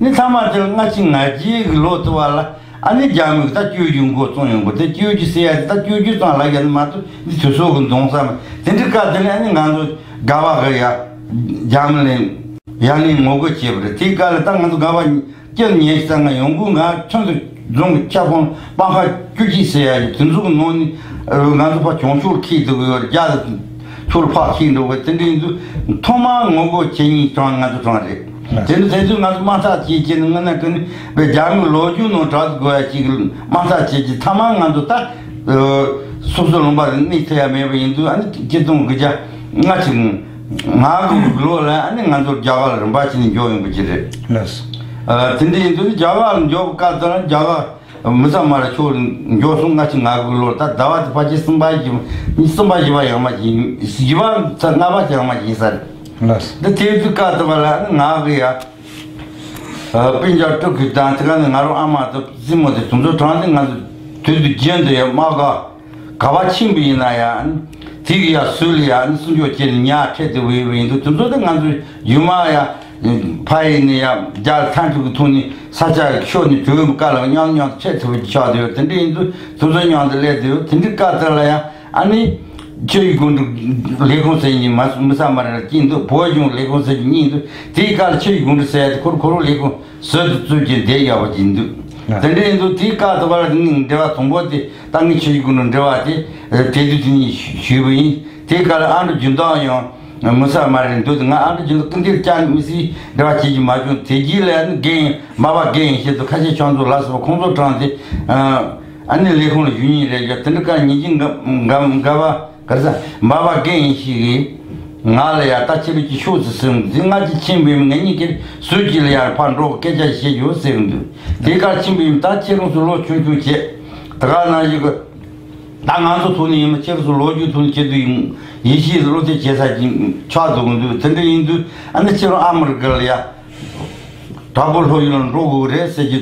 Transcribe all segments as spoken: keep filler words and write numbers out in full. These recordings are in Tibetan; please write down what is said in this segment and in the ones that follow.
ནི་ཐ་མ་དེར་ལྔ་བཅུ་ང་བརྒྱད་ཀྱི་ལོ་དུ་བ་ལ་ཨ་ནི་རྒྱ་མི་གི་ད་བཅོས་བསྒྱུར་འགོ་བཙུགས་ཡོང་གི། དེ་བཅོས་བསྒྱུར་ཟེར་ཡ་དེ་ད་བཅོས་བསྒྱུར་ཙམ་ལ་ཡ་ནི་མ་གཏོགས་འདི་དུས་ཚོད་ཀྱི་འདོང་ས་མེད། དེ་འདྲའི་སྐབས་དེ་ལ་ཨ་ནི་ང་ཚོ་དགའ་བ་གི་ཡ་རྒྱ་མི་ལ་ཡ་ལན་ངོ་རྒོལ་བྱས་པ་རེད། དེའི་སྐབས་ལ་ད་ང་ཚོ་དགའ་བ་སྐྱེ་ཉེ་ཞིག་ཙང་ང་ཡོང་སྒོ་ང་ཁྱོད་ཚོ་རྫོང་གི་ཁྱབ་ཁོངས་སྤང་ཁ་བཅུ་གཅིག་ཟེར་ཡ་དེ་ཚོ་གི་ནང་ནས་ང་ཚོ་ཕར་བྱང་ཕྱོགས་ཁྱེར་འདུག་གི་ཡོད་རེད། རྒྱ་ཕྱོགས་ཕར་ཁྱེར་འགྲོ་གི། དེ་འདྲ་ཡིན་དུས་ཐོག་མར་ངོ་རྒོལ་བྱེད་མཁན་ཀྲང་ང་ཚོ་ཀྲང་རེད། དེ་ནི་དེ་ཚོས་ང་ཚོ་དམག་འཐབ་བྱེད་ཀྱི་ནི་སྔོན་ན་ཀུན་པའི་རྒྱ་མིའི་ལོ་རྒྱུས་ནང་གྲགས་དགོས་ཡ་ཅིག་དམག་འཐབ་བྱེད་ཀྱི་ཐ་མ་ང་ཚོ་ད་སོ་སོའི་ལུང་པ་ལ་གནས་ཐུབ་ཡ་མེད་པ་ཡིན་དུས་ཨ་ནི་ཆིག་སྟོང་དགུ་བརྒྱ་ལྔ་བཅུ་ང་དགུ་ལོ་ལ་ཨ་ནི་ང་ཚོ་རྒྱ་གར་ལ་རིམ་པ་བྱས་ནས་འབྱོར་ཡོང་གི་ཅི་རེད། ལགས། དེ་འདྲ་ཡིན་དུས་རྒྱ་གར་ལ་འབྱོར་བའི་སྐབས་དེ་ལ་རྒྱ་གར་མི་ས་མ་ར་ཕྱོགས་ལ་འབྱོར་སོང་། ལྔ་བཅུ་ང་དགུ་ལོར་ད་ཟླ་བ་དེ་ཕལ་ཆེར་གསུམ་པ་བཞི་པ་གསུམ་པ་བཞི་པ་ཡང་མ་ཡིན། བཞི་པ་ཚེས་ལྔ་པ་ཡང་མ་ཡིན་ས་རེད། ལགས། འདི་དེ་དུས་སྐབས་དེ་བ་ལ་ང་གི་ཡ། སྤུན་ཀྱག་སྤྲུལ་སྐུ་དང་དེ་ག་ནས་ང་རང་ཨ་མ་དང་སྲིང་མོ་དེ་དུང་ཚོ་དྲངས་ཏེ་ང་ཚོ་དུས་དུས་རྒྱུན་དུ་ཡ་དམག་ག་ག་བ་ཕྱིན་པ་ཡིན་ན་ཡང་དེ་གི་ཡ་ཟུར་ལ་ཡ་སྲུང་སྐྱོབ་བྱས་ནས་ཉ་ཁྲིད་དེ་བས་བས་ཡིན་དུས་དུང་ཚོ་དེ་ང་ཚོ་ཡུལ་མ་ཡ་ཕ་ཡིན་ནས་ཡ་རྒྱ་ཐན་ཕྲུག་གི་ཐོག་ནས་ས་ཆ་ཤོར་ནས་གྲོལ་བའི་སྐབས་ལ་མཉམ་མཉམ་ཁྲིད་ཐུབ་པ་ཆགས་བསྡད་ཡོད། དེ་འདྲ་ཡིན་དུས་དུང་ཚོ་མཉམ་དུ་སླེབས་བསྡད་ཡོད། དེ་འདྲའི་སྐབས་དེ་ལ་ཡ། ཨ་ནི། ཆུ་བཞི་སྒང་དྲུག་ལས་ཁུངས་ཟེར་མཁན་མ་མི་ས་མ་རེ་ལ་སྐྱིད་འདུག་བོད་གཞུང་ལས་ཁུངས་ཟེར་མཁན་གཉིས་འདུག་དེའི་སྐབས་ལ་ཆུ་བཞི་སྒང་དྲུག་ཟེར་ཡ་དེ་ཁོར་ཁོ་རང་ལས་ཁུངས་ཟུར་དུ་བཙུགས་ཀྱི་བསྡད་ཡོད་པ་ཅིག་འདུག་དེ་འདྲ་ཡིན་དུས་དེའི་སྐབས་དུ་བར་ངའི་འབྲེལ་བ་དང་པོ་དེ་ད་ངའི་ཆུ་བཞི་སྒང་དྲུག་འབྲེལ་བ་དེ་དེ་དུས་དེ་ནས་ཞུས་པ་ཡིན། དེའི་སྐབས་ལ་ཨ་འབྲུག་རྒྱུན་དང་ཡང་མི་ས་མ་རེ་འདུག་ང་ཨ་འབྲུག་རྒྱུན་དང་སྐུ་འདིར་བཅར་མི་སྲིད་འབྲེལ་བ་བྱེད་ཀྱི་མ་བྱུང་། དེ་རྗེས་ལ་ཨ་ནི་རྒན་མ་པ་རྒན་ཡིན་ཞེས་སུ་ཁ་ཆེ་ཆང་ཚོ་ལ་སོགས་ཁོང་ཚོ་དྲངས་ཏེ། ཨ་ནི་ལས་ཁུངས་ལ་ཞུ་མཁན་རེད་ཡ། དེ་འདྲ་ཀ་ཉིན་གཅིག་འགའ་འགའ་འགའ་བ་ག་རེ་ཟ་འབའ་བ་རྒན་ཡིན་ཞིག་གིས་ང་ལ་ཡ་ད་ཁྱེད་རང་གཅིག་ཤོག་ཟེར་ཟེར་འདི་ང་གཅིག་ཕྱིན་པའི་ངེད་གཉིས་ཀྱིས་ཟུར་གཅིག་ལ་ཡར་ཕར་འགྲོ་སྐད་ཆ་བཤད་རྒྱུ་ཟེར་གི་འདུག་དེ་གར་ཕྱིན་པའི་ད་ཁྱེད་རང་ཚོ་ལོ་ཆུང་ཆུང་བྱས་ད་ག་ནང་བཞིན་གི་ད་ང་ཚོ་ཐོག་ནས་ཡིན་ན་ཁྱེད་རང་ཚོ་ལོ་རྒྱུས་ཐོག་ནས་ཁྱེད་ཚོ་ཡིན་ཡིད་ཆེས་བློ་གཏད་བྱེད་ས་ཅིག་ཆགས་འདུག་གི་འདུག་དེ་འདྲ་ཡིན་དུས་ཨ་ནི་ཁྱེད་རང་ཨ་མི་རི་ཀ་ལ་ཡ། དྲག་པོ་སློབ་ཡོན་ལ་འགྲོ་དགོས་རེད་ཟེར་གྱི་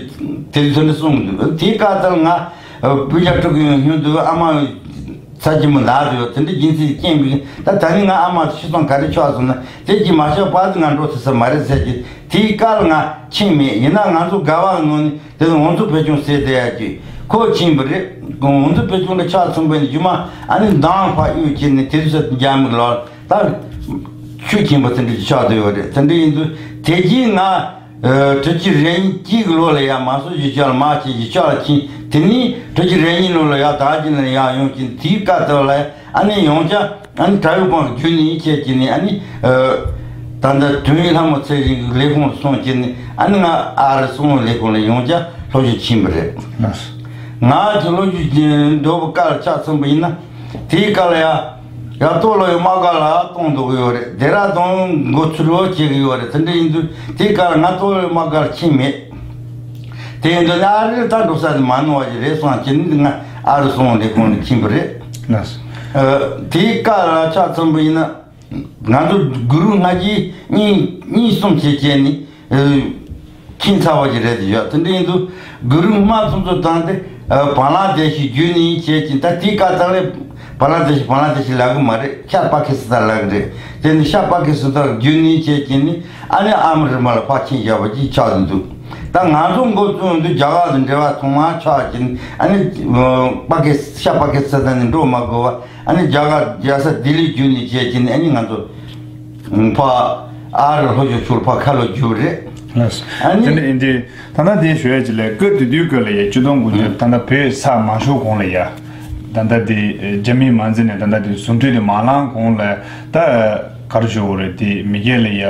དེ་ཚོ་ནི་གསུངས་འདུག་དེའི་སྐབས་དེར་ང་སྤུན་ཀྱག་སྤྲུལ་སྐུ་ཡང་ཡོང་དུས་ཨ་མ་ཚ་གྱི་མི་ལགས་དུ་ཡོད། དེ་འདྲ་རྒྱུ་མཚན་རྐྱེན་པས་ད་ད་ནི་ང་ཨ་མ་ཤི་སོང་ག་རེ་ཆགས་སོང་ན་དེ་གྱིས་མ་ཆགས་པར་དུ་ང་འགྲོ་ཐུབ་ས་མ་རེད་ཟེར་གྱི་དེའི་སྐབས་ལ་ང་ཕྱིན་མེད། ཡིན་ན་ང་ཚོ་དགའ་བ་གི་ནང་ནས་དེ་ཚོ་ཝང་ཙུའུ་བོད་ལྗོངས་ཟེར་བསྡད་ཡ་གྱི་ཁོ་ཕྱིན་པ་རེད། ཝང་ཙུའུ་བོད་ལྗོངས་ལ་ཆགས་ཚུན་པའི་རྒྱུ་མ་ཨ་ནི་མདང་ཕ་གཡུག་བྱས་ནས་དེ་ཚོ་རྒྱ་མི་ལ། ད་ཆོས་མཁྱེན་པ་དེ་འདྲ་ཅིག་ཆགས་བསྡད་ཡོད་རེད། དེ་འདྲ་ཡིན་དུས་དེ་རྗེས་ང་ཨ་དྲུག་ཅུ་རེ་གཉིས་ཀྱི་ལོ་ལ་ཡ་མ་སོ་གཞིས་ཆགས་ལ་མ་ཆེ་གཞིས་ཆགས་ལ་ཕྱིན། དེ་ནས་དྲུག་ཅུ་རེ་གཉིས་ལོ་ལ་ཡ་ད་གཅིག་ནས་ཡར་ཡོང་གི་དེའི་སྐབས་དེ་ལ་ཨ་ནི་ཡང་བསྐྱར་ཨ་ནི་བྲག་ཡུལ་དཔོན་གྱི་རྒྱུད་ནས་བྱས་ཀྱི་ནི་ཨ་ནི་ད་ལྟ་དོན་ཡོད་ལྷ་མོ་ཚེ་རིང་གི་ལས་ཁུངས་ལ་སོང་ཀྱི་ནི་ཨ་ནི་ང་ཨ་རི་སྲུང་བའི་ལས་ཁུངས་ལ་ཡང་བསྐྱར་སློབ་སྦྱོང་ཕྱིན་པ་རེད། ང་ཚོ་སློབ་སྦྱོང་འགྲོ་བའི་སྐབས་ལ་ཆ་མཚོན་པ་ཡིན་ན། དེའི་སྐབས་ལ་ཡ། ཡ་ཏོ་ལོ་ཡི་དམག་སྒར་ལ་གཏོང་འདོད་ཀྱི་ཡོད་རེད། ལྡེ་ར་ལྡུན་འགོ་ཚུགས་རོགས་བྱེད་ཀྱི་ཡོད་རེད། དེ་འདྲ་ཡིན་དུས་དེའི་སྐབས་ལ་ང་ཏོ་ལོ་ཡི་དམག་སྒར་ཕྱིན་མེད། དེ་ཡིན་དུས་ནི་ཨ་རིར་ད་འགྲོ་ས་དེ་མ་ནོར་བ་ཞིག་རེད་སོང་ཅི་ནི་ང་ཨ་རི་སྲུང་བའི་ལས་ཁུངས་ལ་ཕྱིན་པ་རེད། ལགས་སོ། ཨ། དེའི་སྐབས་ལ་ཆ་མཚོན་པ་ཡིན་ན། ང་ཚོ་གུ་རུ་སྔ་རྗེས་གཉིས་གཉིས་གསུམ་བྱས་བྱས་ནས། ཨ། ཁྱིམ་ཚ་བ་ཞིག་རེད་དེ་ཡོད། དེ་འདྲ་ཡིན་དུས་གུ་རུ་དམག་ཚོ་ཚོ་བཏང་སྟེ་བང་ལ་དེ་ཞིག་བརྒྱུད་ནས་བྱས་ཀྱིན་ད་དེའི་སྐབས་ད་ལས་བང་ལ་དེ་ཞིག་བང་ལ་དེ་ཞིག་ལབ་གི་མ་རེད། ཤར་པ་ཀི་སི་ཐན་ལབ་གི་རེད། དེ་ནི་ཤར་པ་ཀི་སི་ཐན་བརྒྱུད་ནས་བྱས་ཀྱིན་ནི་ཨ་ནི་ཨ་མི་རི་མ་ལ་ཕར་ཕྱིན་བཞག་པ་ཅིག་ཆགས་ཀྱི་འདུག་ད་ང་ཚོ་འགོ་བཙུགས་ཡོང་དུས་རྒྱ་གར་དང་འབྲེལ་བ་ཐོག་མར་ཆགས་ཀྱིན་ཨ་ནི་པ་ཀི་ཤར་པ་ཀི་སི་ཐན་ནས་འགྲོ་མ་དགོས་པ། ཨ་ནི་རྒྱ་གར་རྒྱལ་ས་ལྡི་ལི་བརྒྱུད་ནས་བྱས་ཀྱིན་ཨ་ནི་ང་ཚོ་ཕ་ཨ་རི་ལྷོ་ཕྱོགས་ཕྱོགས་ལ་ཕར་ལོག་རྒྱུ་རེད། ལགས་སོ། ཨ་ནི་དེ་ནི་ཨིན་དེ་ད་ལྟ་དེ་ཞུ་ཡ་ཅིག་ལས་སྐབས་དེ་དུས་སྐབས་ལ་ཡ་སྤྱི་སྟོང་དགུ་བརྒྱ་ད་ལྟ་བོད་ས་མ་ཤོར་གོང་ལ་ཡ་ད་ལྟ་དེ་རྒྱ་མིས་མ་འཛིན་ནས་ད་ལྟ་དེ་ཟུང་འབྲེལ་དེ་མ་བླངས་གོང་ལ་ད་ག་རེ་ཞུ་དགོས་རེད། དེ་མི་སྒེར་ལ་ཡ་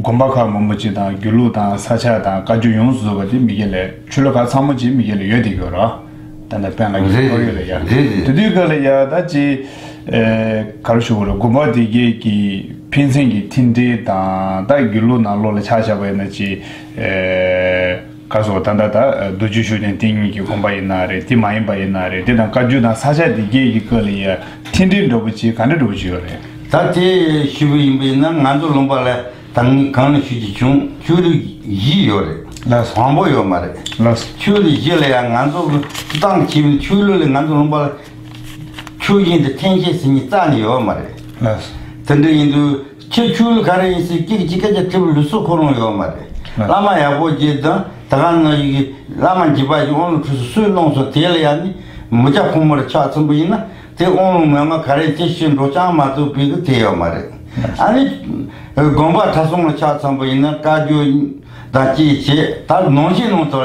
དགོན་པ་ཁག་མང་པོ་ཅིག་དང་དགེ་ལུགས་དང་ས་ཆ་དང་བཀའ་བརྒྱུད་ཡོངས་སུ་རྫོགས་པ་དེ་མི་སྒེར་ལ་ཆོས་ལུགས་ཁག་ཚང་མ་ཅིག་མི་སྒེར་ལ་ཡོད་བསྡད་ཡོད་རེད། ད་ལྟ་དཔོན་ལ་ཡོད་རེད་ཡ། རེད་རེད། དེ་དུས་སྐབས་ལ་ཡ་ད་ཅི་ཨེ་ག་རེ་ཞུ་དགོས་རེད། དགོན་པ་དེ་གའི་གི་ཕན་ཚུན་གྱི་མཐུན་འབྲེལ་དང་ད་དགེ་ལུགས་ནང་ལོགས་ལ་ཆ་བཞག་པ་ཡིན་ན་ཅི་ཨེ་ག་རེ་ཞུ་ད་ལྟ་ད་རྡོ་རྗེ་ཤུགས་ལྡན་བསྟེན་མཁན་གྱི་དགོན་པ་ཡིན་ན་རེད། དེ་མ་ཡིན་པ་ཡིན་ན་རེད། དེ་དང་བཀའ་བརྒྱུད་དང་ས་ཆ་དེ་གའི་གི་སྐབས་ལ་ཡ་མཐུན་འབྲེལ་འདྲ་པོ་ཅིག་ག་འདྲ་འདྲ་པོ་ཅིག་ཡོད་རེད། ད་དེ་ཞུ་བ་ཡིན་པ་ཡིན་ན་ང་ཚོ་ལུང་པ་ལ། ད་ངས་གང་ལ་ཞུ་རྒྱུ་བྱུང་ཆོས་ལུགས་བཞི་ཡོད་རེད། ལགས་སོ། དང་པོ་ཡོད་མ་རེད། ལགས་སོ། ཆོས་ལུགས་བཞི་ལ་ཡང་ང་ཚོ་གི་ཏང་ཆེ་བའི་ཆོས་ལུགས་ལ་ང་ཚོ་ལུང་པ་ལ་ཆོས་བཞིན་དུ་ཐེན་ཤེས་ཟེར་མཁན་རྩ་ནས་ཡོད་མ་རེད། ལགས་སོ། དེ་འདྲ་ཡིན་དུས་ཁྱེད་ཆོས་ལུགས་ག་རེ་ཡིན་ཟེར་སྐད་ཅིག་སྐད་ཆ་དྲིས་པ་ལུགས་སྲོལ་ཁོ་རང་ཡོད་མ་རེད། བླ་མ་ཡག་པོ་ཅིག་དང་ད་ག་ནང་བཞིན་གྱི་བླ་མ་འཇིགས་པ་ཞིག་དབང་ལུང་ཁྲིད་སུ་སུས་གནང་སོང་། དེ་ལ་ཡང་ནི་མི་སྐྱ་ཕོ་མོར་ཆགས་ཚུན་པ་ཡིན་ན་དེ་དབང་ལུང་མན་ངག་ག་རེ་དེ་ཤེས་འགྲོ་ཅང་མ་ཐུབ་པའི་གི་དེ་ཡོད་མ་རེད། ཨ་ནི་དགོན་པ་གྲྭ་ཚང་ལ་ཆགས་ཚུན་པ་ཡིན་ན་བཀའ་བརྒྱུད་དང་ཅིག་བྱེད་ད་ནང་བཞིན་ནང་དུ་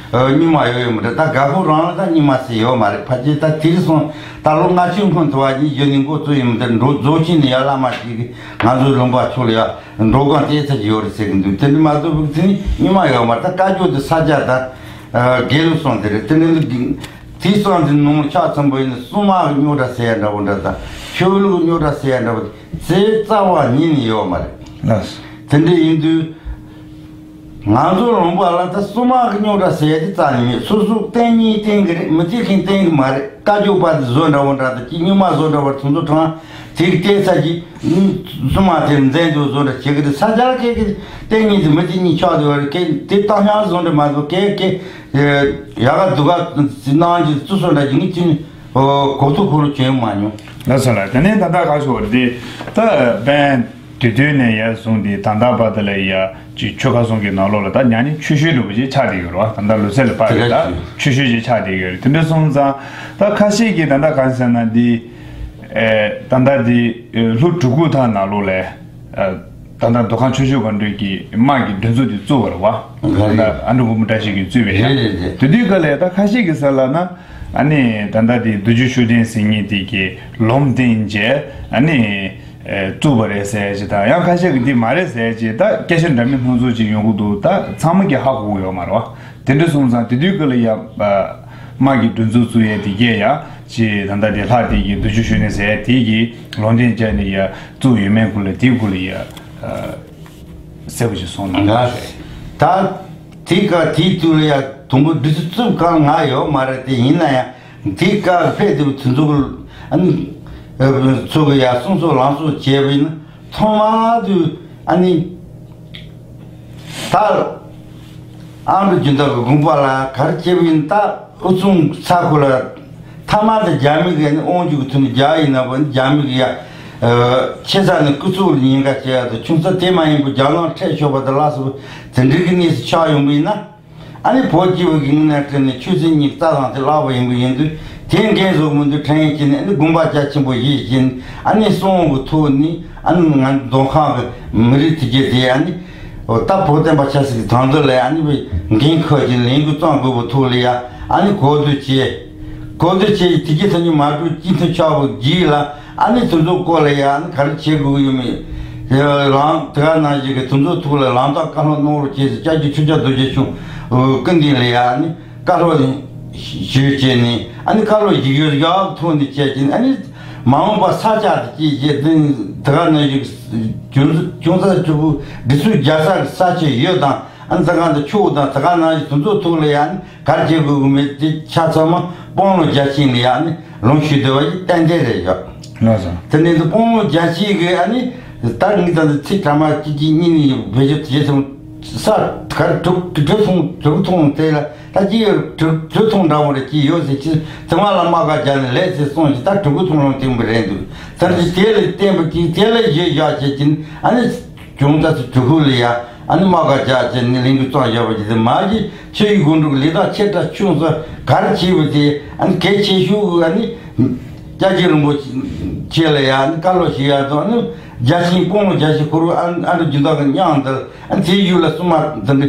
རྙིང་མ་ཡོད་ཡོད་མ་རེད། ད་དགའ་ཕོ་རང་ལ་ད་རྙིང་མ་ཟེར་ཡོད་མ་རེད། ཕལ་ཆེར་ད་དེ་རིང་སོང་ད་ལོ་ལྔ་བཅུ་སྔོན་དུ་བ་ཡིན་གཞི་ནས་འགོ་བཙུགས་ཡིན་མ་རེད། འགྲོ་རྫོགས་ཆེན་ནས་ཡར་བླ་མ་ཞིག་གིས་ང་ཚོའི་ལུང་པ་ཕྱོགས་ལ་ཡར་འགྲོ་སྒང་བལྟས་ཚར་གྱི་ཡོད་རེད་ཟེར་གྱི་འདུག་དེ་འདྲ་མ་གཏོགས་ཕུགས་ཚིག་རྙིང་མ་ཡོད་མ་རེད། ད་བཀའ་བརྒྱུད་དེ་ས་སྐྱ་དང་དགེ་ལུགས་གསུམ་དེ་རེད། དེ་འདྲ་འདུག་དེའི་གསུམ་དེ་ནང་ཆགས་ཚུན་པ་ཡིན་ན་སྲུང་མ་གི་རྙོག་དྲ་ཟེར་ཡ་འདྲ་བོ་འདྲ་དང་ཆོས་ལུགས་རྙོག་དྲ་ཟེར་ཡ་འདྲ་བོ་དེ་རྩ་བ་ཉིད་ནས་ཡོད་མ་རེད། ལགས། དེ་འདྲ་ཡིན་དུས། ང་ཚོ་ལུང་པ་ལ་ད་སྲུང་མ་གི་རྙོག་དྲ་ཟེར་ཡ་དེ་རྩ་ནས་མེད། སོ་སོ་བསྟེན་མཁན་བསྟེན་གི་རེད། མི་བསྟེན་མཁན་བསྟེན་གི་མ་རེད། བཀའ་བརྒྱུད་པ་དེ་བཟོ་འདྲ་བོ་འདྲ་དང་ཅི་རྙིང་མ་བཟོ་འདྲ་བོ་དེ་ཚོ་དྲངས་དེ་གི་བལྟས་ཚར་གྱི་སྲུང་མ་དེ་མཛད་འདུག་བཟོ་འདྲ་བྱེད་གི་རེད། ས་སྐྱ་ཁྱེད་ཀྱི་བསྟེན་མཁན་དེ་མི་བསྟེན་མཁན་ཆགས་འདུག་བ་རེད། ཁྱེད་དེ་བཏང་སྙོམས་བཟོ་འདྲ་མ་བཟོ་ཁྱེད་ཀྱི་ཡ་ག་སྡུག་ག་གནང་གི་བཙུགས་སོ་འདྲ་ཡིན་གི་ཅི་ནི་གོ་ཐུབ་ཁོ་རུ་བྱོན་མ་མྱོང་། ལགས་སོ་ལགས། དེ་ནས་ད་ལྟ་ག་ཞོར་དེ་ད་བན། དེ་དུས་ནས་ཡར་བཟུང་སྟེ་ད་ལྟ་བར་དུ་ལ་ཡ་ཅིག་ཆོལ་ཁ་གསུམ་གྱི་ནང་ལོགས་ལ་ད་ཉམས་ལེན་ཆོས་ཞུ་འདྲ་པོ་ཅིག་ཆགས་བསྡད་ཡོད་རེད་བ། ད་ལྟ་ལོ་ཚད་ལ་དཔག་པའི་ད་ཆོས་ཞུ་ཅིག་ཆགས་བསྡད་ཡོད་རེད། དེ་འདྲ་སོང་ཙང་ད་ཁ་ཤས་ཀྱིས་ད་ལྟ་གང་ཟེར་ན་འདི་ཨེ་ད་ལྟ་འདི་ལྷོ་གྲུ་གུ་ཐང་ནང་ལོགས་ལ་ཨ་ད་ལྟ་མདོ་ཁམས་ཆུ་བཞི་སྒང་དྲུག་གི་དམག་གི་མགྲིན་ཚབ་དེ་བཙུགས་པ་རེད་བ། ད་ལྟ་ཨ་འབྲུག་མགོན་པོ་བཀྲ་ཤིས་ཀྱིས་བཙུགས་པའི་ཡ་རེད་རེད་རེད། དེ་དུས་སྐབས་ལ་ད་ཁ་ཤས་ཀྱིས་ཟེར་ལབ་ན། ཨ་ནི་ད་ལྟ་དེ་བདུད་རྩི་ཤུགས་ལྡན་ཟེར་མཁན་དེ་གི་ལུང་བསྟན་བྱས་ཨ་ནི་ཨེ་བཙུགས་པ་རེད་ཟེར་ཅིག་དང་། ཡང་ཁ་ཤས་ཀྱིས་འདི་མ་རེད་ཟེར་ཅིག་ད་སྐད་ཆ་འདྲ་མིན་སྣ་ཚོགས་ཅིག་ཡོང་གི་འདུག་ད་ཚང་མ་གིས་ཧ་གོ་གི་ཡོད་མ་རེད་བ། དེ་འདྲ་སོང་ཙང་དེ་དུས་སྐབས་ལ་ཡ་དམག་གི་མགྲིན་ཚབ་བཙུགས་ཡས་དེ་གས་ཡ་ཅིག་ད་ལྟ་དེ་ལྷ་དེ་གི་བདུད་རྩི་ཤུགས་ལྡན་ཟེར་དེ་གི་ལུང་བསྟན་བྱས་ནས་ཡ་བཙུགས་ཡོད་མེད་སྐོར་ལ་དེའི་སྐོར་ལ་ཡ་གསལ་པོ་ཞིག་གསུངས་གནང་། ད་དེ་ག་དེའི་དུས་ལ་ཡ་དུམ་བུ་འདི་ཚོ་བཙུགས་གང་ང་ཡོད་མ་རེད། དེ་ཡིན་ན་ཡང་དེའི་སྐབས་ཕེབས་དུས་དེ་ཚོ་ཨ་ནི་ཚོ་གི་ཡ་གསུང་སོགས་ལམ་སོགས་བྱས་པ་ཡིན་ན་ཐོག་མ་དུས་ཨ་ནི་ད་ཨ་མདོ་སྦྱིན་བདག་གི་དགོངས་པ་ལ་ག་རེ་བྱས་པ་ཡིན་ད། ཨུ་ཚུགས་ཚ་ཁོ་ལ་ཐ་མ་དེ་རྒྱ་མི་གི་ནི་དབང་ཆུ་གི་ཐོག་ནས་རྒྱ་ཡིན་ན་བ་ནི་རྒྱ་མི་གི་ཡ་ཆེ་ས་ནས་སྐུ་ཚུགས་ལ་ཉེན་ཁ་བྱེད་ཡ་དང་ཆུང་ས་དེ་མ་ཡིན་པ་རྒྱ་ནག་ཁྲལ་ཤོར་བ་དང་ལ་སོགས་པ་དེ་འདྲའི་གི་གནས་སུ་ཆགས་ཡོང་པ་ཡིན་ན། ཨ་ནི་བོད་སྤྱི་བོ་གི་ངོས་ནས་དྲན་ནས་ཆོས་སྲིད་གཉིས་རྩ་དང་དེ་བརླག་པ་ཡིན་པ་ཡིན་དུས་དེ་འགན་བཟོ་མི་འདུག་དྲན་ཡིན་གྱི་ནི་ཨ་ནི་དགོངས་པ་རྒྱ་ཆེན་པོ་བཞེས་བཞིན་ཨ་ནི་གསུང་གི་ཐོག་ནས་ཨ་ནི་ང་མདོ་ཁམས་གི་མི་རིགས་དེ་གྱད་དེ་ཨ་ནི། ད་བོད་བསྟན་པ་ཆབ་སྲིད་ཀྱི་དོན་དུ་ལ་ཨ་ནི་འགན་ཁུར་གྱི་ལས་འགུལ་བརྩམས་དགོས་པའི་ཐོག་ལ་ཡ་ཨ་ནི་གོ་བསྡུར་བྱས། གོ་བསྡུར་བྱས་དེ་གྱི་ཐོག་ནས་མ་གྲོས་གཅིག་མཐུན་ཆགས་པའི་རྗེས་ལ་ཨ་ནི་དེ་ཚོའི་སྐོར་ལ་ཡ་ཨ་ནི་ག་རེ་བྱེད་དགོས་ཀྱི་ཡོད་མེད། ལམ་དེ་ག་ནང་བཞིན་གྱི་དེ་ཚོའི་ཐོག་ལ་ལམ་སྟོན་བཀའ་སློབ་གནང་རོགས་བྱས་ཟེར་སྐྱབས་རྗེ་ཆོས་རྒྱལ་རྡོ་རྗེ་འཆང་སྐུ་མདུན་ལ་ཡ་ཨ་ནི་བཀའ་སློབ་ཞུས་བྱས་ནས་ཨ་ནི་བཀའ་སློབ་ཞིག་ཡོད་ཡག་ཐོག་ནས་བྱས་ཀྱིན་ཨ་ནི། མ་འོངས་པ་ས་ཆ་དེ་ཅི་བྱེད་དུས་དེ་ག་ནང་བཞིན་ཅུང་ཅུང་ཟད་ཕྲུ་གུ་སྒྲིག་སྲོལ་རྒྱག་ས་གི་ས་ཆ་ཡོད་དང་ཨ་ནི་དེ་ག་འདི་ཕྱོགས་དང་དེ་ག་ནང་བཞིན་དེ་ཚོ་ཐོག་ལ་ཡང་གར་བྱེད་དགོས་གི་མེད་དེ་ཆ་ཚང་མ་དཔོན་སློབ་རྒྱ་ཆེན་ལ་ཡང་ནི་ལུང་ཞུས་བསྡད་པ་ཡིན་ཏན་ཏན་རེད་ཡོད། ལགས་སོ། དེ་ནས་འདི་དཔོན་སློབ་རྒྱ་ཆེན་གི་ཨ་ནི་ད་ངས་ད་འདི་ཚིག་གྲ་མ་ཅི་ཅི་གཉིས་ནི་བེད་སྤྱོད་བྱེད་སོང་ས་གར་གྲུབ་གྲུབ་སོང་གྲུབ་ཐོང་དེ་ལ། ད་ཅི་ཡོད་གྲུ་གྲུ་ཐུང་འདྲ་བོ་རེ་ཅི་ཡོད་ཟེར་ཅི་དེ་མ་ལ་དམག་སྒར་རྒྱག་ནས་ལས་ཟེར་སོང་ཞིག་ད་གྲུ་གུ་ཐུང་ལོང་དེ་མི་རེད་འདུག་ད་ཅི་དེ་ལས་བརྟན་པོ་ཅིག་དེ་ལས་བཞེས་བཞག་བྱེད་ཀྱིན་ཨ་ནི་བྱུང་ད་ཚོ་གྲུ་གུ་ལ་ཡ་ཨ་ནི་དམག་སྒར་རྒྱག་བྱས་ནས་ལས་འགུལ་བརྩམས་བཞག་པ་ཅི་དེ་མ་གི་ཆུ་ཡི་སྒོ་འགྲོ་གི་ལས་དང་ཆེ་དྲག་ཆུང་ས་གར་བྱས་པ་དེ་ཨ་ནི་གལ་ཆེ་ཤོས་ཨ་ནི་སྐྱབས་རྗེ་རིན་པོ་ཆེ་ལ་ཡ་ཨ་ནི་བཀའ་སློབ་ཞུ་ཡ་དང་ཨ་ནི་རྒྱ་ཆེན་དཔོན་སློབ་རྒྱ་ཆེན་ཁོ་རུ་ཨ་ཨ་འདྲ་རྒྱུན་དག་གི་མཉམ་དུ། ཨ་དེའི་ཡུལ་ལ་སྲུང་མ་འདི་འདྲ་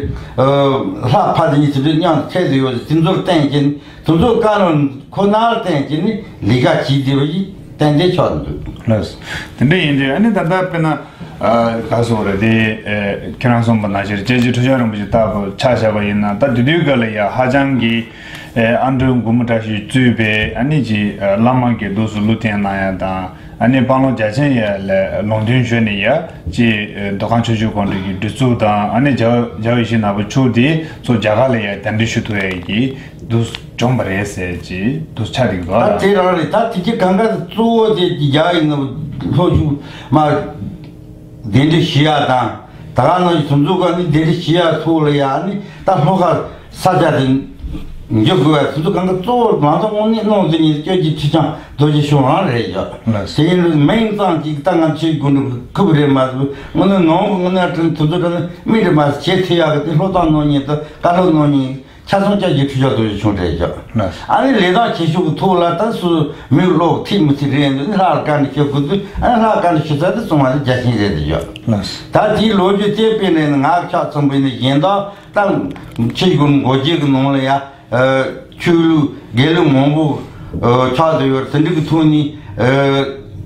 ལྷ་ཕ་དེ་གཉིས་དེ་འདྲ་མཉམ་དུ་ཕེབས་ཏེ་ཡོད་དེ་ཚོར་བརྟེན་གྱིན་དེ་ཚོ་བཀའ་ལུང་ཁོ་ནར་བརྟེན་གྱིན་ནི་ལས་ཀ་བྱེད་བདེ་བ་ཡིས་ཏན་ཏན་ཆགས་འདུག་ལགས། དེ་འདྲ་ཡིན་དུས་ཨ་ནི་ད་ལྟ་དཔེར་ན་ག་སོགས་རེད་དེ་ཁྱེད་རང་གསུངས་པ་ནང་བཞིན་སྐྱབས་རྗེ་ཁྲི་བྱང་རིན་པོ་ཆེ་ལྟ་བུ་ཆ་བཞག་པ་ཡིན་ན་ད་དེ་དུས་སྐབས་ལ་ཡ་ཧ་ཅང་གི་ཨ་འབྲུག་མགོན་པོ་བཀྲ་ཤིས་གཙོས་པའི་ཨ་ནི་ཀྱི་བླ་མ་གི་འདུག་སུ་བློ་བརྟན་གནང་ཡ་དང་། ཨ་ནི་དཔང་ལུང་རྒྱ་ཆེན་ཡ་ལས་ལུང་བསྟན་ཞུས་ནས་ཡ་ཅི་མདོ་ཁམས་ཆུ་བཞི་སྒང་དྲུག་གི་སྒྲིག་འཛུགས་དང་ཨ་ནི་རྒྱལ་རྒྱལ་བའི་ཡིད་བཞིན་ནོར་བུ་མཆོག་དེ་ཚོ་རྒྱ་གར་ལ་ཡ་གདན་འདྲེན་ཞུ་ཐུབ་ཡ་གི་འདུག་བྱུང་བ་རེད་ཟེར་ཅི་འདུག་ཆ་རིག་འདུག་ད་ལ། དེ་རང་རེད། ད་དེ་གི་གང་ག་གཙོ་བོ་དེ་རྒྱལ་བའི་ནོར་བུ་ལྷོ་ཕྱོགས་མ་གདན་འདྲེན་ཞུ་ཡ་དང་ད་ག་ནང་བཞིན་དེ་ཚོ་ག་ནི་གདན་འདྲེན་ཞུ་ཡ་ཐོག་ལ་ཡ་ནི་ད་ལྷོ་ཁ་ས་ཆ་དེ། འཇོག་དགོས་པ་དེ་ཚོ་གང་ག་གཙོ་བོ་མ་གཏོགས་དངོས་གནས་གནང་ཟིན་ནས་སྐྱོན་གྱི་ཁྲི་བྱང་རྡོ་རྗེ་ཤོག་རང་རེད་ཡོད། ལགས། དེ་ཡིན་དུས་མིང་ཙམ་གཅིག་ད་ང་ཆོས་དགོན་སྒྲུབ་ཁུབ་རེད་མ་གཏོགས་དངོས་གནས་ནང་གི་དངོས་གནས་དྲིན་དེ་ཚོ་དྲིན་མིག་རེད་མ་བྱེད་ཐུབ་ཡག་གི་དེ་སློབ་སྟངས་གནང་མཁན་དང་བཀའ་སློབ་གནང་མཁན་ཆ་ཚང་ཅག་གི་ཁྲི་བྱང་རྡོ་རྗེ་ཤོག་རེད་ཡོད། ལགས། ཨ་ནི་ལས་དང་བྱེད་ཕྱོགས་ཀྱི་ཐོག་ལ་ད་སུ་མིག་ལོག་ཐིག་མི་ཐིག་རེད་འདུག་ནི་ལྷག་བཀའ་འདྲི་ཞུ་དགོས་དུས་ཨ་ནི་ལྷག་བཀའ་འདྲི་ཞུ་ས་དེ་གཙང་མ་དེ་རྒྱལ་ཆེན་རེད་དེ་ཡོད། ལགས། ད་དེའི་ལོ་རྒྱུས་དེ་དཔེར་ན་ང་ཆ་ཚང་པོ་ཡིན་ན་གཞན་དག་ད་ཆོས་དགོན་སྒོ་འབྱེད་ཀྱི་ནང་ལ་ཡ། ཆོས་ལུགས་དགེ་ལུགས་མང་པོ་ཆགས་བསྡད་ཡོད་རེད། དེ་འདྲ་གི་ཐོག་ནས་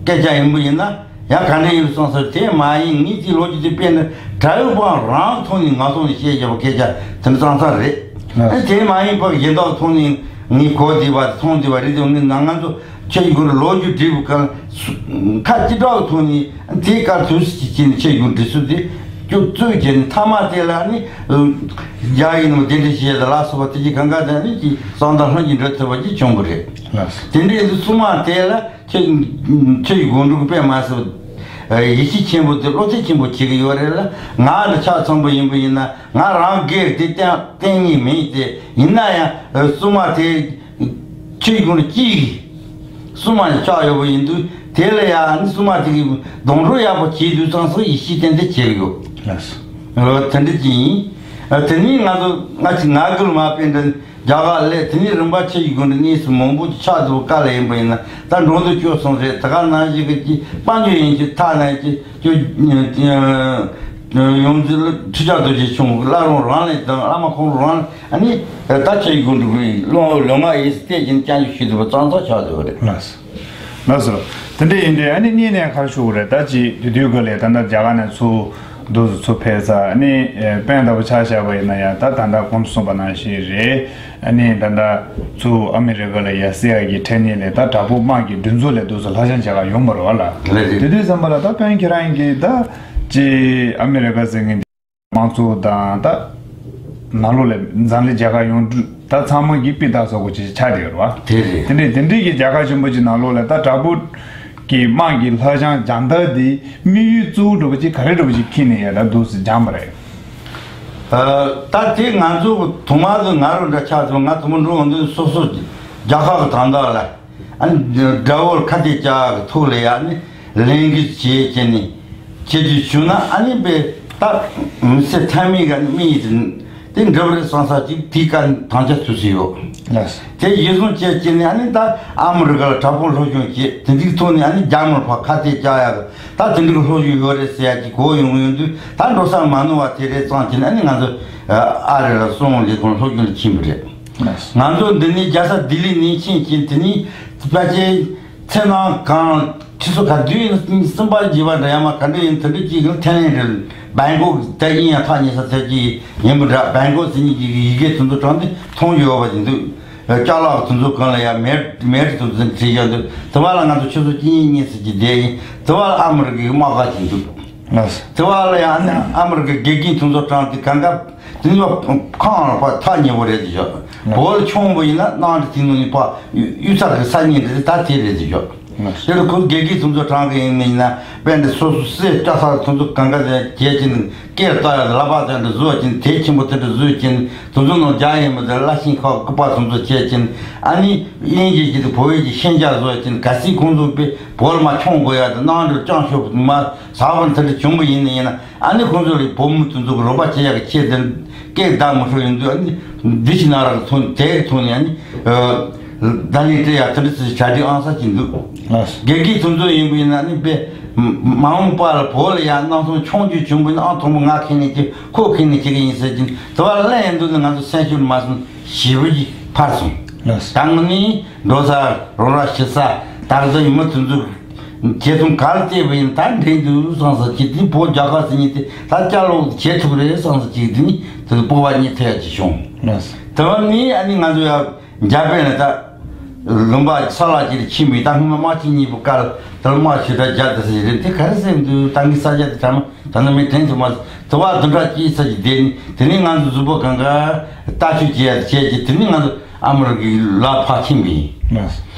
སྐད་ཆ་ཡིན་པ་ཡིན་ན་ཡང་ག་འདྲ་ཡིན་སོང་ཟེར། དེ་མ་ཡིན་ངས་ཅིག་ལོ་རྒྱུས་དེ་དཔེར་ན་གྲྭ་པ་རང་ཐོག་ནས་ང་ཐོག་ནས་བཤད་བཞག་པ་སྐད་ཆ་དེ་འདྲ་ཙང་ཙང་རེད། ཨ་དེ་མ་ཡིན་པར་གཞན་དག་ཐོག་ནས་ངས་གོ་བསྡད་པ་མཐོང་བསྡད་པ་རེད་དེ་ངས་ང་ང་ཚོ་ཆོས་ཀྱི་སྒོར་ལོ་རྒྱུས་འབྲི་བའི་སྐབས་ཁ་ཅི་འདྲ་བའི་ཐོག་ནས་དེའི་སྐབས་དུས་སུ་ཅི་བྱས་ནས་ཆོས་ཀྱི་སྒོར་འབྲི་སྲོལ་དེ་སྐྱོ་བཙུགས་བྱས་ནས་མཐའ་མ་དེ་ལ་ནི་རྒྱ་ཡིན་ནམ་གདན་འདྲེན་བྱས་དང་ལ་སོགས་པ་དེ་གྱི་གང་ག་དེ་ནི་ཀྱི་གསང་བདག་ལྷུན་གྱིས་འགྲུབ་ཐུབ་པ་ཅིག་བྱུང་གི་རེད། ལགས། དེ་འདྲའི་དུས་སྲུང་མ་དེ་ལ་ཆོས་ཆོས་ཀྱི་སྒོར་འབྲུག་པས་མ་ཟད་ཡིད་ཆེས་ཆེན་པོ་དེ་བློ་གཏད་ཆེན་པོ་བྱེད་ཀྱི་ཡོད་རེད་ལ། ང་ལ་ཆ་ཚང་པོ་ཡིན་པ་ཡིན་ན་ང་རང་སྒེར་དེ་བསྟེན་བསྟེན་ངེས་མིན་དེ་ཡིན་ན་ཡང་སྲུང་མ་དེ། ཆོས་ཀྱི་སྒོར་གཅིག་སྲུང་མ་ནས་ཆགས་ཡོད་པ་ཡིན་དུས་དེ་ལ་ཡང་ནི་སྲུང་མ་དེ་གི་སྡོང་གྲོགས་ཡག་པོ་བྱེད་དུས་ཙང་སོ་ཡིད་ཆེས་ཏན་ཏན་བྱེད་ཀྱི་ཡོད། ལགས། དེ་འདྲ་ཅིག་ཡིན། དེ་ནས་ང་ཚོ་ང་ཅིག་ང་དགོས་མ་དཔེ་འདྲ་རྒྱ་གར་ལས་དེ་ནས་རིམ་པ་ཆོས་ཀྱི་སྒོར་གནས་སུ་མང་པོ་ཅིག་ཆགས་འདུག་ག་ལ་ཡིན་པ་ཡིན་ན་ད་འགྲོ་འདུག་སྐྱོ་སོང་རེད། ད་ག་ནང་བཞིན་གི་ཅིག་དཔལ་འབྱོར་ཡིན་གྱི་ཐ་ན་ཅིག་ཅོ། ཡོངས་འཛིན་ཁྲི་བྱང་རྡོ་རྗེ་འཆང་བླ་རུང་རང་ལས་དང་བླ་མ་ཁོང་རང་ཨ་ནི་ད་ཆོས་ཀྱི་སྒོར་འབྲུག་པའི་ལོ་ལོ་ལྔ་ཡིས་བལྟས་ཀྱིན་བསྐྱར་ཞུ་ཐུབ་པ་ཙང་ཙང་ཆགས་ཡོད་རེད། ལགས་སོ། ལགས་སོ། དེ་འདྲ་ཡིན་དུས་ཨ་ནི་གཉིས་ནས་ག་རེ་ཞུ་དགོས་རེད། ད་ཅི་དེ་དུས་ག་ལས་ད་ལྟ་རྒྱ་གར་ནས་ཚུར་འདུག་སུ་ཚུར་ཕེབས་ས་ཨ་ནི་དཔོན་ལྟ་བུ་ཆ་བཞག་པ་ཡིན་ན་ཡང་ད་ད་ལྟ་གོང་དུ་གསུངས་པ་ནང་བཞིན་རེད། ཨ་ནི་ད་ལྟ་ཚུར་ཨ་མི་རི་ཀ་ལ་ཡ་སི་ཡ་གི་ཕྲན་ནི་ལས་ད་དྲག་པོ་དམག་གི་མགྲིན་ཚབ་ལས་འདུག་སུ་ལྷ་བྱང་རྒྱ་གར་ཡོང་བ་རེད་བ་ལ། རེད་རེད། དེ་དུས་ཙམ་པ་ལ་ད་དཔོན་ཁྱེད་རང་གིས་ད་ཅི་ཨ་མི་རི་ཀ་ཟེར་མཁན་དམག་ཚོགས་དང་ད་ནང་ལོགས་ལ་འཛམ་གླིང་རྒྱལ་ཁབ་ཡོངས་གྲུབ་ད་ཚང་མ་གི་དཔེ་ལྟ་ས་གོ་ཅིག་ཆགས་བསྡད་ཡོད་རེད་བ། དེ་རེད། དེ་འདྲའི་དེ་འདྲའི་གི་རྒྱལ་ཁབ་ཆེན་པོ་ཅིག་ནང་ལོགས་ལ་ད་དྲག་པོ་གི་དམག་གི་ལྷ་བྱང་རྒྱང་ཐག་དེ་དམིགས་ཡུལ་གཙོ་བོ་འདྲ་པོ་ཅིག་ག་རེ་འདྲ་པོ་ཅིག་འཁྱེར་ནས་ཡ་ད་འདུག་སེ་སྦྱངས་པ་རེད། ད་དེ་ང་ཚོ་ཐོག་མ་དུ་ང་རང་འདྲ་ཆགས་སོང་། ང་ཐོག་མ་འགྲོ་འོང་དུས་སོ་སོ་རྒྱལ་ཁབ་ཀྱི་དོན་དག་ལ་ཨ་ནི་དགྲ་བོར་ཁ་གཏད་བཅག་གི་ཐོག་ལ་ཡ་ནི་ལས་འགུལ་བྱེད་ཀྱི་ནི་བྱེད་རྒྱུ་བྱུང་ན་ཨ་ནི་པའི་ད་མི་ཚེ་མཐའ་མའི་ག་ནི་དམིགས་ཡུལ་དེ་འདྲ་བ་རེད་བསམ་ས་ཅིག་དེའི་བཀའ་དམ་བཅའ་ཚུལ་ཚུལ་ཡོད། ལགས། དེ་གཞིར་བཟུང་བྱས་ཀྱི་ནི་ཨ་ནི་ད་ཨ་མི་རི་ཀ་ལ་དྲག་པོ་སློབ་སྦྱོང་བྱེད་དེ་འདྲའི་ཐོག་ནས་ཨ་ནི་རྒྱ་དམར་ཕར་ཁ་གཏད་བཅག་ཡག་གི་ད་དེ་འདྲའི་སློབ་སྦྱོང་ཡོད་རེད་ཟེར་ཡག་གི་གོ་ཡོང་གི་ཡོང་དུས་ད་འགྲོ་ས་མ་ནོར་བ་དེ་རེད་བསམ་གྱི་ནི་ཨ་ནི་ང་ཚོ་ཨ་རི་ལ་སོང་ལས་ཁུངས་སློབ་སྦྱོང་ལ་ཕྱིན་པ་རེད། ང་ཚོ་འདི་ནས་རྒྱལ་ས་ལྡི་ལི་ནས་ཕྱིན་ཕྱིན་དེ་ནས་ཕལ་ཆེར་ཚེ་ནང་གང་ཁྲི་ཚོ་ག་དུས་ཡིན་གསུམ་པ་བཞི་པ་འདྲ་ཡང་མ་ག་འདྲ་ཡིན་དེ་འདྲ་གཅིག་གི་ཐེན་ལན་རེད། བེང་ཀོག་དེ་ཡིན་ཡང་ཐག་ཉེ་ས་ཚད་ཀྱི་ཡིན་པ་འདྲ། བེང་ཀོག་ཟེར་མཁན་གྱི་ཡི་གེ་དེ་ཚོ་དྲངས་ཏེ་མཐོང་ཡོད་པ་ཡིན་འདུག་ཅ་ལག་དེ་ཚོ་གང་ལ་ཡང་མེ་མེ་དེ་ཚོ་བྲིས་བཞག་འདུག་དེ་བ་ལ་ང་ཚོ་ཆུ་ཚོད་གཅིག་གཉིས་གཉིས་ཟེར་གྱི་བསྡད་ཡིན། དེ་བ་ལ་ཨ་མི་རི་ཀའི་དམག་སྒར་ཅིག་འདུག་ལགས། དེ་བ་ལ་ཡང་ཨ་མི་རི་ཀའི་དགེ་རྒན་དེ་ཚོ་དྲངས་ཏེ་གང་ག་དེ་ཚོ་ཁང་ལ་ཕར་ཐག་ཉེ་པོ་རེད་དེ་ཞོག་ལགས། བོད་ཆུང་པོ་ཡིན་ན་གནམ་གྲུ་དེ་ནང་ནས་ཕར་གཡུ་གཡུ་རྩལ་གྱི་ས་གཉིས་རེད་ད་དེ་རེད་དེ་ཞོག་ལགས། དེ་ལ་ཁོ་དགེ་རྒན་དེ་ཚོ་དྲངས་གི་ཡིན་ན་ཡིན་ན་དཔེ་འདི་སོ་སོ་སེ་སྐྲ་སར་དེ་ཚོ་གང་ག་དེ་བྱས་ཀྱིན་སྐེར་བཏགས་ཡག་ལག་པ་དེ་འདྲ་བཟོས་ཀྱིན་དེ་ཆེན་པོ་དེ་འདྲ་བཟོས་ཀྱིན་དེ་ཚོ་ནང་རྒྱ་ཡིན་པ་དེ་བླ་ཤིང་ཁ་སྐུད་པ་དེ་ཚོ་བྱས་ཀྱིན་ཨ་ནི་དབྱིན་ཇི་གི་དེ་བོད་ཡིག་གི་ཤན་སྦྱར་བཟོས་ཀྱིན་གལ་སྲིད་ཁོང་ཚོ་དཔེ་བོད་ལ་མ་མཆོང་དགོས་ཡག་དེ་གནམ་གྲུ་བརྐྱངས་ཤོག་མ་ཟག་པ་དེ་འདྲ་བྱུང་བ་ཡིན་ན་ཡིན་ན། ཨ་ནི་ཁོང་ཚོ་ལ་བོད་མི་དེ་ཚོ་གི་རོགས་པ་བྱེད་ཡག་གི་ཆེད་དུ་སྐད་བརྡ་མི་ཤོར་ཡོང་དུས་ཨ་ནི་འདི་ཕྱི་ནང་རག་གི་ཐོག་ནས་དེ་གི་ཐོག་ནས་ཨ་ནི་བརྡ་ལན་སྤྲད་ཡག་དེ་འདྲ་ཚོ་གྲ་སྒྲིག་ཨང་གསར་གྱི་འདུག་ལགས། དགེ་རྒན་དེ་ཚོ་ཡིན་པ་ཡིན་ན་ཨ་ནི་དཔེ་མ་འོངས་པ་ལ་བོད་ལ་ཡང་གནམ་མཐོང་མཆོང་རྒྱུ་བྱུང་བ་ཡིན་ན་ཨང་དང་པོ་ང་ཁེངས་ནས་ཀྱི་ཁོ་ཁེངས་ནས་ཀྱི་གི་ཡིན་ཟེར་གྱིན་དེ་བ་ལ་ལན་ཡང་འདུག་ནི་ང་ཚོ་སེམས་ཤུགས་མ་སོང་ཞེ་པོ་ཅིག་འཕར་སོང་། ལགས། ད་དངོས་གནས་འགྲོ་ས་རོགས་ར་ཞུ་ས་ད་ག་ཚོད་ཡིན་མི་དེ་ཚོ། ཁྱེད་ཚོ་ག་ལ་བལྟས་པ་ཡིན་ད་འགྲིག་འདུག་བསམ་ས་ཅིག་དེ་བོད་རྒྱལ་ཁབ་ཟེར་མཁན་དེ་ད་བསྐྱར་ལོག་བྱེད་ཐུབ་རེད་བསམ་ས་ཅིག་དེ་ནི་དེ་ཚོ་སྤོབས་པ་རྙེད་ཐུབ་ཡག་ཅིག་བྱུང་། ལགས། དེ་བ་ནི་ཨ་ནི་ང་ཚོ་ཡ་འཇར་པན་ལ་ད་ལུང་པ་ས་ལ་ཅིག་ལ་ཕྱིན་པའི་ད་སྔོན་མ་དམག་ཆེན་གཉིས་པོ་སྐབས་དེར་དམག་ཞུ་དག་རྒྱག་དེ་ཟེར་རེད་དེ་ག་རེ་ཟེར་འདུག་ད་ངའི་ས་ཆ་དེ་དྲ་མ་ད་ནི་མི་དྲན་ཐུབ་མ་དེ་བ་དུ་འདྲ་སྐྱེས་ས་ཅིག་བསྡད་ནི་དེ་ནི་ང་ཚོ་གཟུགས་པོ་གང་ག་ལྟ་སྤྱོད་བྱེད་ཡག་བྱས་ཀྱི་དེ་ནི་ང་ཚོ་ཨ་མི་རི་ཀའི་ལ་ཕར་ཕྱིན་པ་ཡིན། ལགས།